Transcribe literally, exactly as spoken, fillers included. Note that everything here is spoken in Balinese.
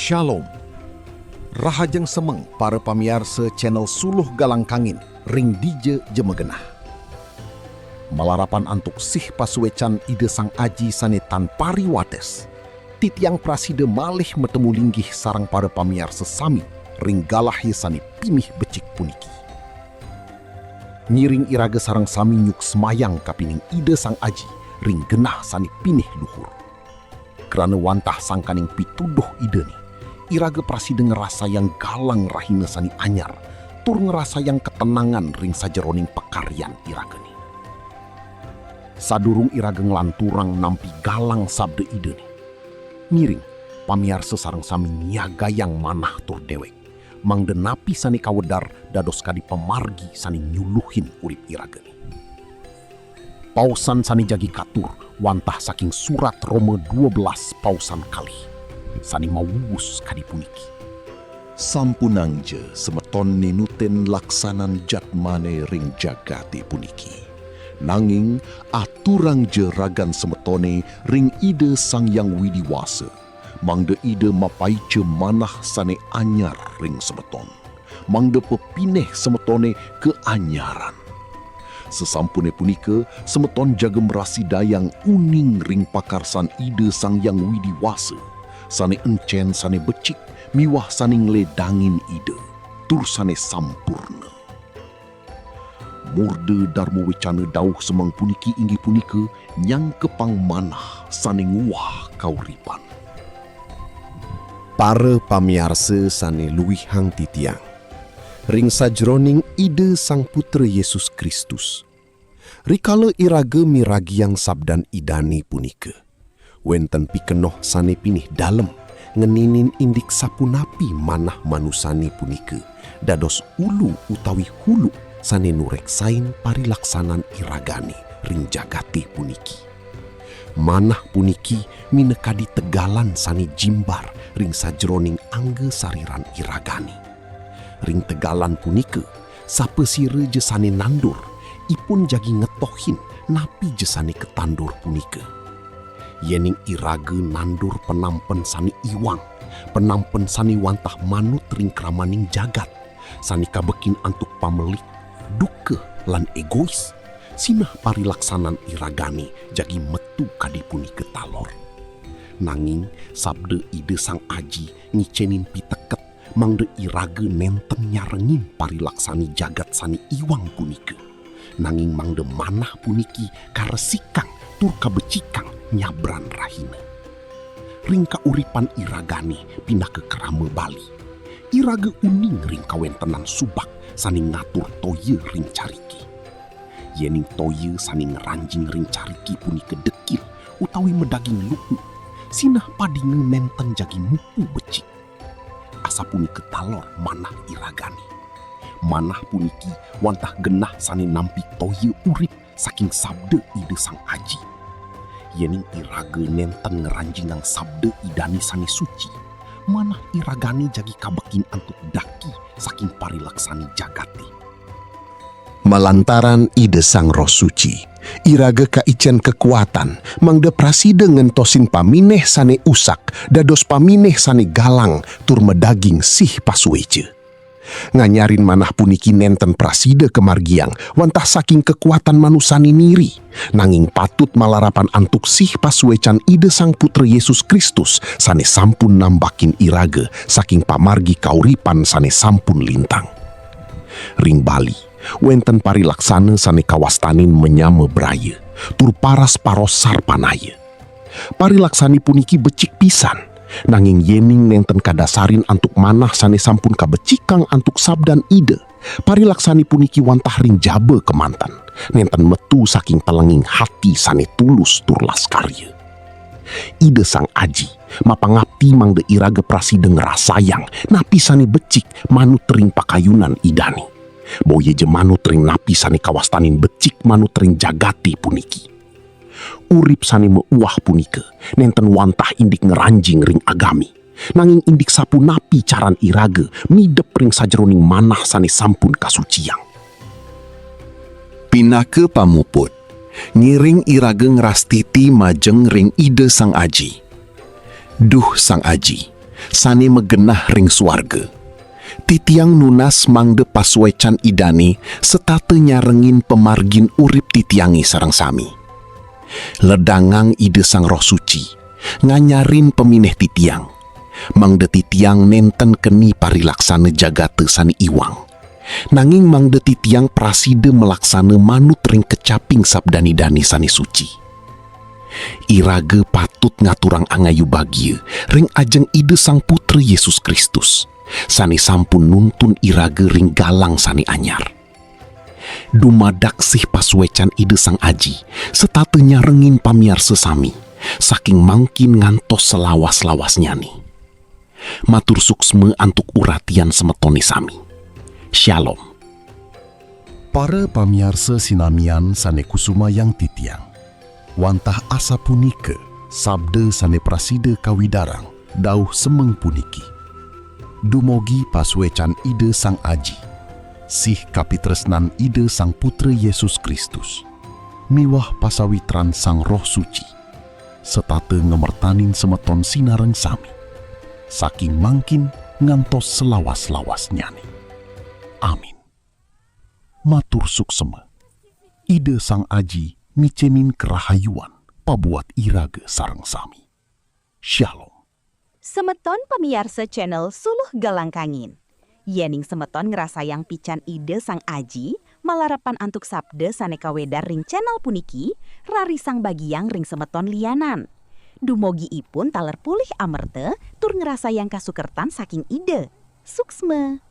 Shalom. Rahajeng semeng para pamiarsa channel Suluh Galang Kangin ring dija ja magenah. Malarapan antuk sih pasuecan Ida Sang Aji sane tan pariwates, titiang prasida malih matemu linggih sareng para pamiarsa sami ring galahé sane pinih becik puniki. Ngiring iraga sareng sami nyuksmayang kapining Ida Sang Aji ring genah sane pinih luhur. Krana wantah sangkaning pituduh Idane, iraga prasida ngrasayang galang rahina sane anyar, tur ngrasayang katenangan ring sajeroning pakaryan iragane. Sadurung iraga nglanturang nampi galang sabda Idane, ngiring pamiarsa sareng sami nyiagayang manah tur dewek, mangda napi sane kawedar dados kadi pamargi sane nyuluhin urip iragane. Pausan sane jagi katur wantah saking surat Roma dua belas pausan kalih, sane mawuwus kadi puniki. Sampunangja semeton ninutin laksanan jatmane ring jagate puniki. Nanging aturangja ragan semetone ring Ida Sang Hyang Widi Wasa, mangda Ida mapaica manah sane anyar ring semeton, mangda pepineh semetone kaanyaran. Sasampune punika, semeton jaga mrasidayang uning ring pakarsan Ida Sang Hyang Widi Wasa, sane encen sane becik miwah sane ngledangin Ida, tur sane sampurna. Murda Darma Wecana dauh semeng puniki inggih punika nyangkepang manah sane nguwah kauripan. Para pamiarsa sane luihang titiang, ring sajeroning Ida Sang Putra Yesus Kristus, rikala iraga miragiang sabdan Idane punika, wenten pikenoh sane pinih dalem ngeninin indik sapunapi manah manusane punika dados ulu utawi hulu sane nureksain parilaksanan iragane ring jagate puniki. Manah puniki minakadi tegalan sane jimbar ring sajeroning angga sariran iragane. Ring tegalan punika, sapasira ja sane nandur, ipun jagi ngetohin napi ja sane katandur punika. Yening iraga nandur panampen sane iwang, panampen sane wantah manut ring kramaning jagat, sane kabekin antuk pamelik, duka, lan egois, sinah parilaksanan iragane jagi metu kadi punika taler. Nanging sabda Ida Sang Aji ngicenin piteket mangda iraga nenten nyarengin parilaksane jagat sane iwang punika, nanging mangda manah puniki karesikang tur kabecikang nyabran rahina. Ring kauripan iragane pinaka krama Bali, iraga uning ring kawentenan subak sane ngatur toya ring cariki. Yening toya sane ngranjing ring cariki punika dekil utawi madaging luhu, sinah padinga nenten jagi mupu becik. Asapunika taler manah iragane. Manah puniki wantah genah sane nampi toya urip saking sabda Ida Sang Aji. Yening iraga nenten ngranjingang sabda Idane sane suci, manah iragane jagi kabekin antuk daki saking parilaksane jagate. Malantaran Ida Sang Roh Suci, iraga kaicen kakuatan, mangda prasida ngentosin pamineh sane usak dados pamineh sane galang tur madaging sih pasueca. Nganyarin manah puniki nenten prasida kamargiang wantah saking kakuatan manusane niri, nanging patut malarapan antuk sih pasuecan Ida Sang Putra Yesus Kristus sane sampun nambakin iraga saking pamargi kauripan sane sampun lintang. Ring Bali, wenten parilaksana sane kawastanin manyama braya, tur paras paros sarpanaya. Parilaksane puniki becik pisan, nanging yening nenten kadasarin antuk manah sane sampun kabecikang antuk sabdan Ida, parilaksane puniki wantah ring jaba kemanten, nenten metu saking telenging hati sane tulus tur laskarya. Ida Sang Aji mapangapti mangda iraga prasida ngrasayang napi sane becik manut ring pakayunan Idane. Boya ja manut ring napi sane kawastanin becik manut ring jagate puniki. Urip sane mauwah punika nenten wantah indik ngranjing ring agami, nanging indik sapunapi caran iraga midep ring sajeroning manah sane sampun kasuciang. Pinaka pamuput, ngiring iraga ngrastiti majeng ring Ida Sang Aji. Duh Sang Aji, Sane magenah ring suarga. Titiang nunas mangda pasuecan Idane setata nyarengin pamargin urip titiange sareng sami. Ledangang Ida Sang Roh Suci, nganyarin paminih titiang, mangda titiang nenten keni parilaksana jagata sane iwang, nanging mangda titiang prasida malaksana manut ring kecaping sabdan Idane sane suci. Iraga patut ngaturang angayu bagia ring ajeng Ida Sang Putra Yesus Kristus, sane sampun nuntun iraga ring galang sane anyar. Dumadak sih pasuecan Ida Sang Aji, setata nyarengin pamiarsa sami, saking mangkin ngantos selawas-lawasnyane. Matur suksma antuk uratian semetone sami. Shalom. Para pamiarsa sinamian sane kusumayang titiang. Wantah asapunika, sabda sane prasida kawidarang, dauh semeng puniki. Dumugi pasuecan Ida Sang Aji, sih kapitresnan Ida Sang Putra Yesus Kristus, miwah pasawitran Sang Roh Suci, setata ngamertanin semeton sinareng sami, saking mangkin ngantos selawas-lawasnyane. Amin. Matur suksma. Ida Sang Aji micenin karahayuan pabuat iraga sareng sami. Shalom. Semeton pamiarsa channel Suluh Galang Kangin. Yening semeton ngrasayang pican Ida Sang Aji, malarapan antuk sabda sane kawedar ring channel puniki, rarisang bagiang ring semeton lianan. Dumugi ipun taler polih amerta tur ngrasayang kasukertan saking Ida. Suksma.